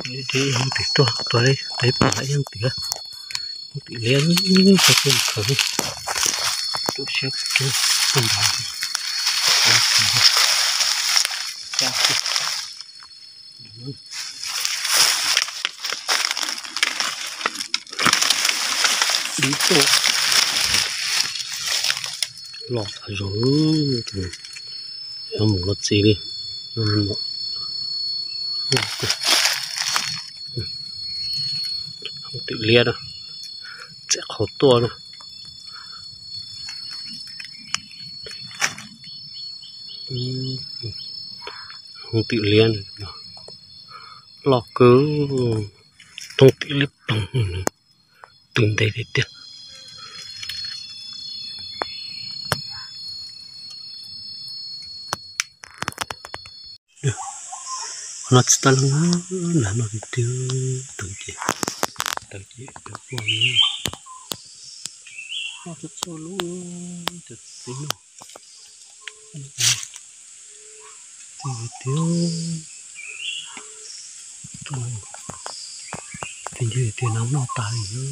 Ib twm tuaj, tuaj li peb pom ib twm, ib twm liab, tau tuaj khaws, rau siab tuaj nrad. Dib tuaj los tas zog, yog mus los txi li. Hoob twm liab na, txawm qhov tuaj na. Hoob twm liab loj kawg, hoob twm liab ploog, twb ntev tiag tiag. Qhov no tsis tau leej nag no tiag tiag, tawv ces, tawv ces tawv ua, noj txhua txhua lub, cov txiv no, txiv tiag, txiv tiag, tiag no noj tas li.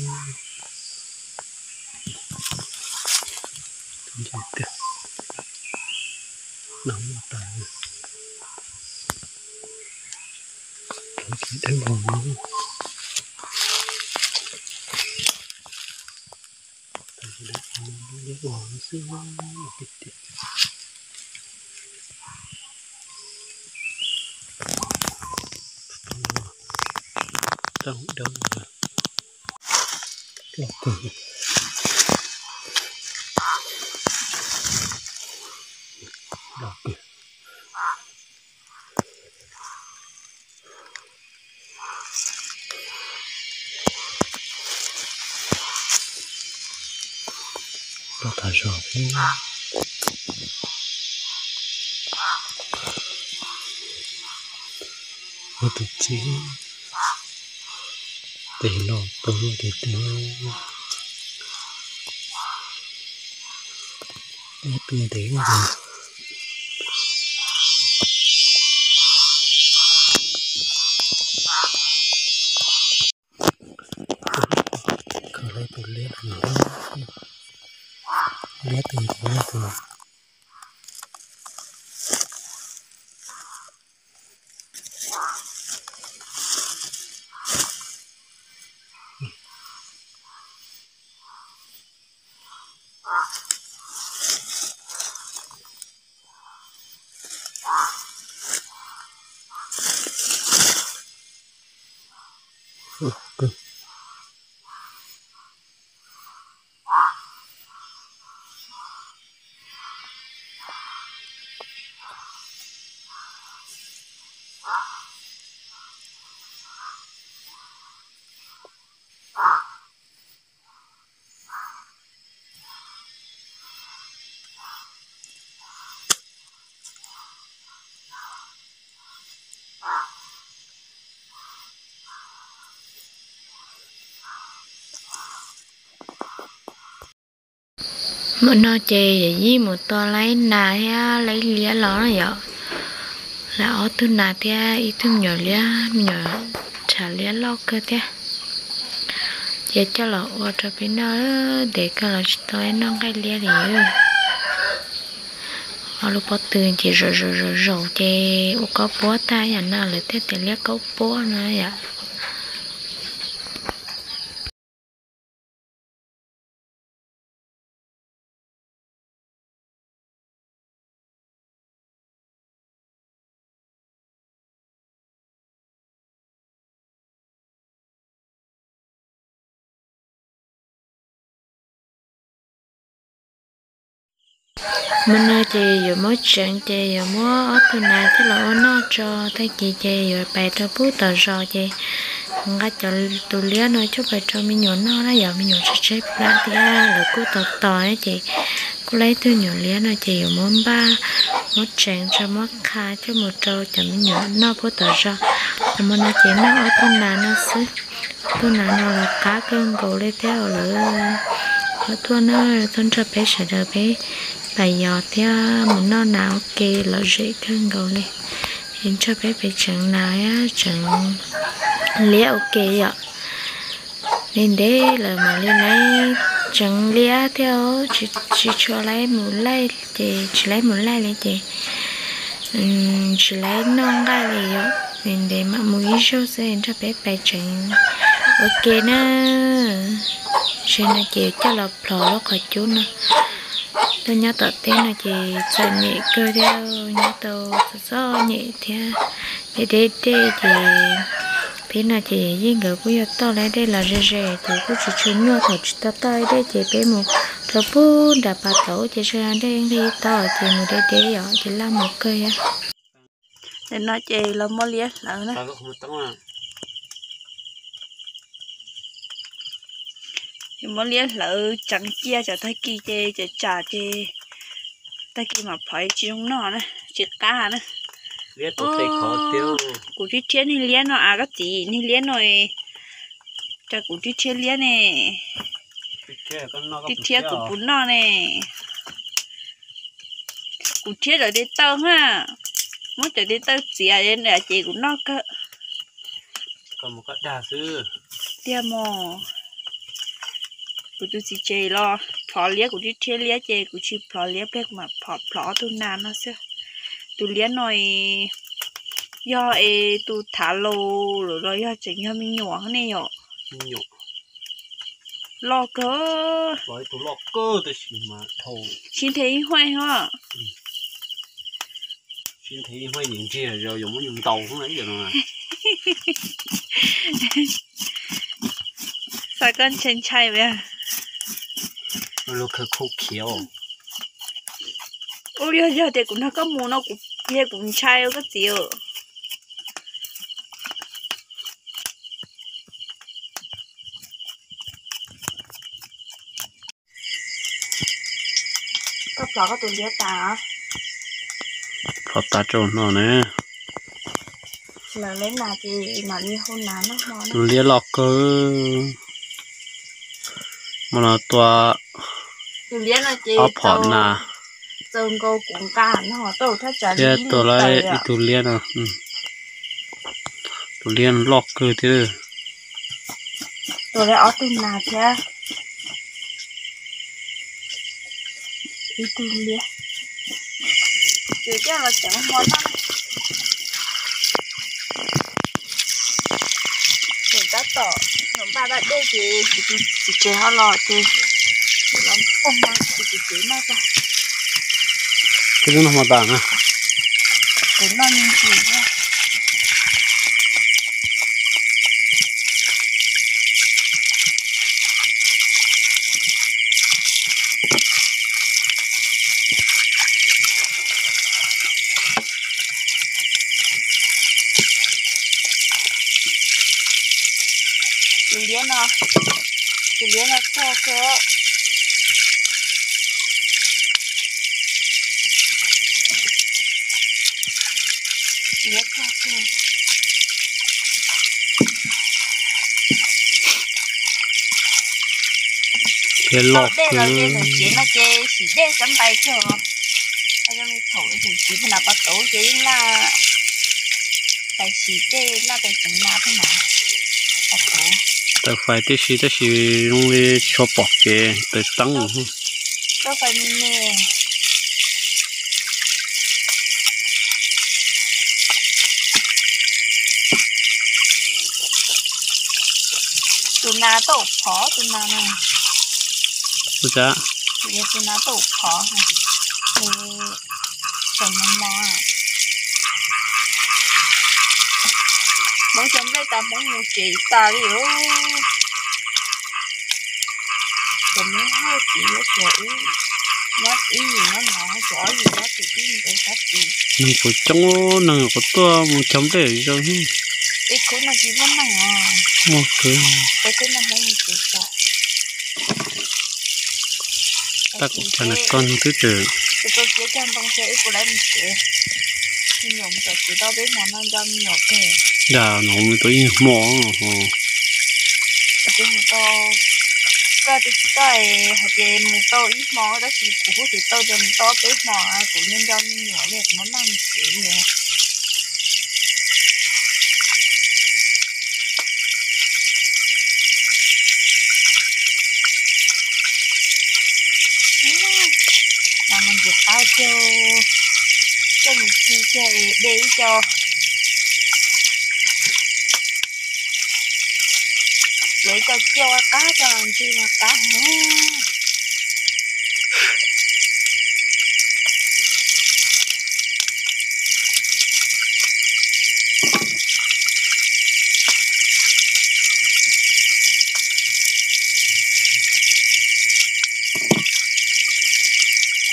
Tiag, no noj tas li. Tsis deb vog no, tsis deb vog no, deb vog no xwb tiag tiag. Tau dawb loj kawg. Loj kawg. Loj tas zog thiab. Ua tus txiv, tes los tau tiag tiag. Ib tug ntev. Khaws tus liab no, liab tus ntev tus no. Hmo no ces yawm yij mus tua laib nas thiab laib liab los na yom. Lawv ob tug nas thiab ib tug me nyuam liab, me nyuam tshav liab loj kawg thiab. Ces coj los ua rau peb noj, ntev kawg los tsis tau noj nqaij liab li. Ob lub pob tw ces zaum zaum zaum zaum ces ua kaub puab tag yam no lawv thiaj tias liab kaub puab no yom. Hmo no ces yuav muab tseev ces yuav muab ob tug nas coj los ua noj tso, tag kis ces yuav pais rau pub tom zos ces nqa cov tus liab no coj pais rau me nyuam noj na yom. Me nyuam tshaib tshaib plab thiab lawv kuj tos tos ces kuj laib tug nyuam liab no ces yuav muab npaj, muab tseev tso muab qha coj mus rau cov me nyuam noj pub tom zos. Hmo no ces noj ob tug nas no xwb. Tug nas no los qab kawg nkaus li thiab lawv tuaj na, tuaj nrog peb sawv daws peb pais yos thiab mus noj nas ua ke lom zem kawg nkaus li. Es nrog peb pais tseev nas thiab tseev Liab ua ke yom. Ntev ntev lawm mam li laib tseev liab thiab, tsis tshua laib mus laij ces tsis laib mus laij li ces tsis laib noj nqaij li yom. Ntev ntev mam mus ib zaug xwb nrog peb pais tseev ua ke na. Tam sim no ces coj los plhov lub qhov cub no. Tuaj nyob tom teb no ces txom nyem kawg thiab, nyob tau txom txom nyem thiab. Deb deb dej ces peb no ces yeej nkawd kuj yog toj lawm dej los ze ze ces kuj tsis tshua nyuaj, thaum tsis tau toj dej ces peb mus rau pug nram pas tauv ces sawv daws dej nqig toj ces mus deb deb yom ces laj mus kawg thiab. Nim no ces los muab liab hlawv na. Muab liab hlawv tseev cia tsam tag kis ces tsam tsam ces tag kis mam plhov tsis zoo noj na, tsis qab na. Kuv rhiab rhiab niag liab no as, koj txiv, niag liab no, cas kuv rhiab rhiab liab ne, rhiab rhiab kuv puas noj ne. Kuv rhiab cov tes taw na, muab cov tes taw txiav ces kuv noj kawg. Tiag mog, kuv tus txiv tsev los plhov liab, kuv rhiab rhiab liab ces kuv tsis plhov liab pliag, kuv mam plhov plhov ob tug nas no xwb. Tus liab no yog es tus thav laus los yog tseem yog me nyuam ne yom. Loj kawg. Sib nthe ib huaij os. Xav koj ntshai ntshai ua luag khaws khuj khiav. Ua li yog tias kuv nrog koj mus no kuv cia kuv ntshai koj txiv. Koj plhov koj tus liab tas. Plhov tas rau no ne. Lawv leb nas ces mam li hu nas noj hmo. Tus liab loj kawg. Mas no tua tus liab no ces ob phom nas. Txaus nkaus kuv nqa no tau thaj tsam thiab ib tua lawm ib tug liab no. Tus liab loj kawg thiab. Tua lawm ob tug nas thiab ib tug liab. Ces coj los tseem hmo no. Tseem tab tom nyuam npaj dab dej ces kuv tus txiv tsev ho los ces los ua hmo kuv tus txiv tsev noj tso. Kuv noj hmo tas na. Kuv noj me ntsis thiab. Tus liab no, tus liab no txog kawg. Liab txog kawg. Tau dej los ces tseem tsev no ces sim dej xab npais kawg. Zoo li thaum tseem tsev pag nas pas tauv ces yeej laj, tais sim dej laj tais tsev nas pag nas pas tauv. Taws fais tib si tab sis zoo li tsis tshua pom kev, taws teeb. Taws fais me me. Tus nas tau phov tus nas na. Tus nas tau phov. Tseem mos mos. Hmoob cov nplej tas Hmoob mus tsev tas li os. Cov Hmoob haj txiv yuav cov ib, nyob ib yim nyob no, cov ob yim nyob tim ib nqe sab tid. Neeg puas coob, neeg kuv tuaj mus cog nplej zoo. Ib khub no tsis muaj neeg os. Muaj kawg. Peb khub no Hmoob mus tsev tas. Tab kuv cog nas txog nug twb tseem. Tus tau kiav cog ntoo xwb wb puas laib mus tsev. Me nyuam mus tom tsev tau peb hmo no nco me nyuam kawg. Yam no mus tau ib hmo ho. Tus mus tau, koj tus tsis tau hais tias mus tau ib hmo tab sis kuv kuj tsis tau tias mus tau peb hmo, kuv nco nco me nyuam li kuv muab noj mus tsev li. Cov qab coj, coj mus ci coj de ib co, cov ib co ciaj ua qab coj los ntsis mas qab heev.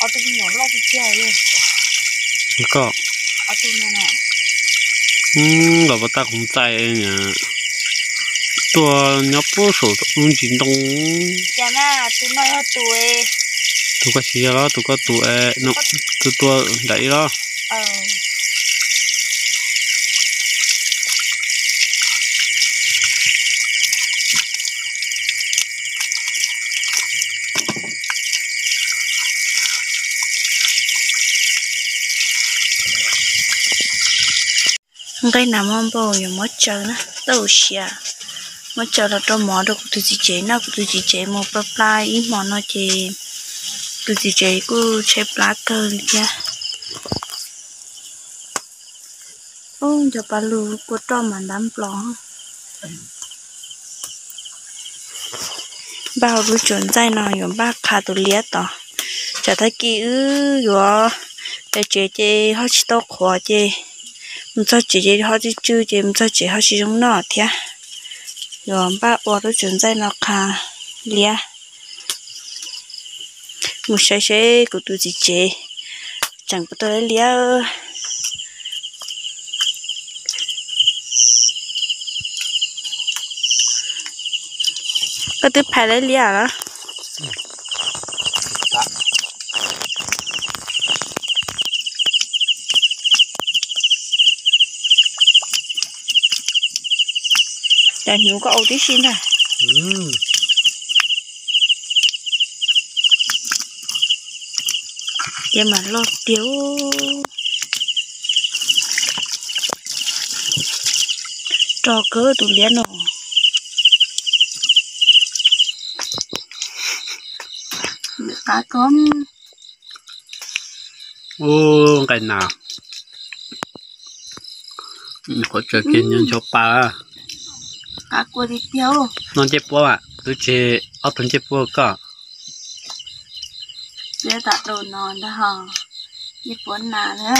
Ob tug me nyuam loj tiag tiag li. Koj, ob tug no na. Los pas tag khoom txais tuaj nyob puag saum lub ntsis ntoo. Cas na, tus no yog tus, tus koj siv yog los tus koj tus, tus tuaj nram ib los. Nqaij nas muaj npaum yuav muab tsaws na, tau siav. Muab tsaws los rau mov rau kuv tus txiv tsev noj, kuv tus txiv tsev mus pla plab ib hmo no ces kuv tus txiv tsev kuj tshaib plab kawg li thiab. Ub, cov pa lug kua roj mas ntab nplos. Npaj hauv lub tsuas ntxaij no yuav npaj qha tus liab tod. Tsam tag kis wb yuav pem tsev ces ho tsis tau qhuav ces mus txog tsev ces ho tsw tsw ces mus txog tsev ho tsis zoo noj thiab. Yuav npaj ua lub tsuas ntxaij no qha liab. Mus saib seb kuv tus txiv tsev tseem puas tau liab. Koj twb phais liab los? Cas hnyuv koj au tib si ntag. Liab mas loj tiag. Rog kawg tus liab no. Qab kawg. Ub, nqaij nas. Qhov tseem kiag ncho pa. Qab kua tiag tiag. Noj ncej puab mas twb tseg ob tug ncej puab koj. Liab tam dau no ntag ho, ncej puab nas na.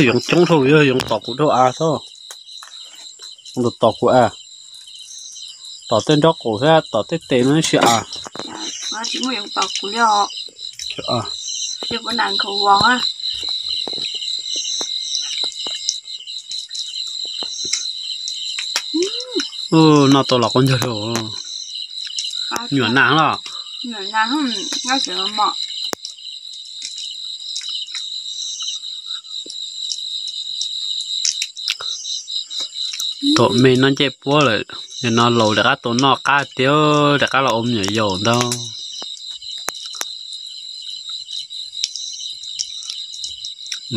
Yoov coob dhau, yog yoov tom kuv dhau av xwb. Tos kuv av, tom tej nraub qaum thiab tom tej tes no ib si av. Noj tau los quav ncaug li. Nyuam nas los. Thaum me noj ncej puab lawm, nim no laus rov qab tau noj qab tiag, rov qab los ua me nyuam yaus ntag.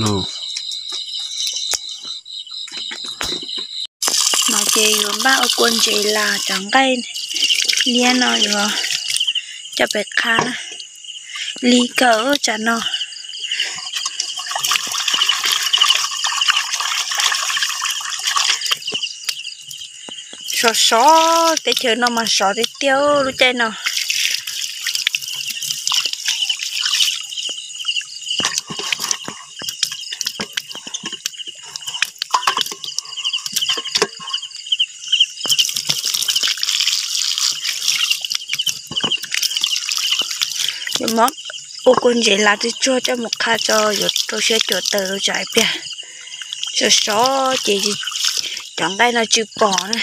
No ces yuav npaj ua kua ntses las cov nqaij liab no yuav coj pem qha na. Li kawg tsam no. Sov sov, teb chaws no mas sov tiag tiag lub caij no. Yuav muab ua kua ntses las tsuag tsuag coj mus qha tso, yuav rau siab cuam taws rau tsam pliag sov sov ces cov nqaij no tsw pom na.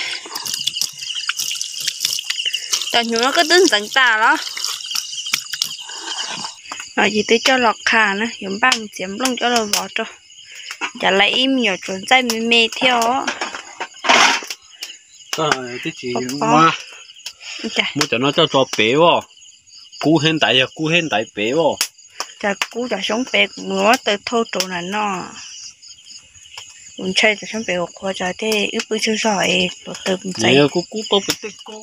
Cov hnyuv no koj twb ntxeev tas los? No ces twb coj los qha na, yuav npaj mus txiav nplooj coj los vov rau. Cas lawv ib me nyuam tsuas ntxaij me me thiab os. Muab cov no coj tso pem os. Kub hab ntaiv, yog kub hab ntaiv pem os. Cas kub cov xyoob pem, kuv muab taws thauj rau na no. Kuv ntshai cov xyoob pem ua qhuav tsam tej wb pw tsaug zog es tuav taws ntxeev. Kub kub tau pem tej ko.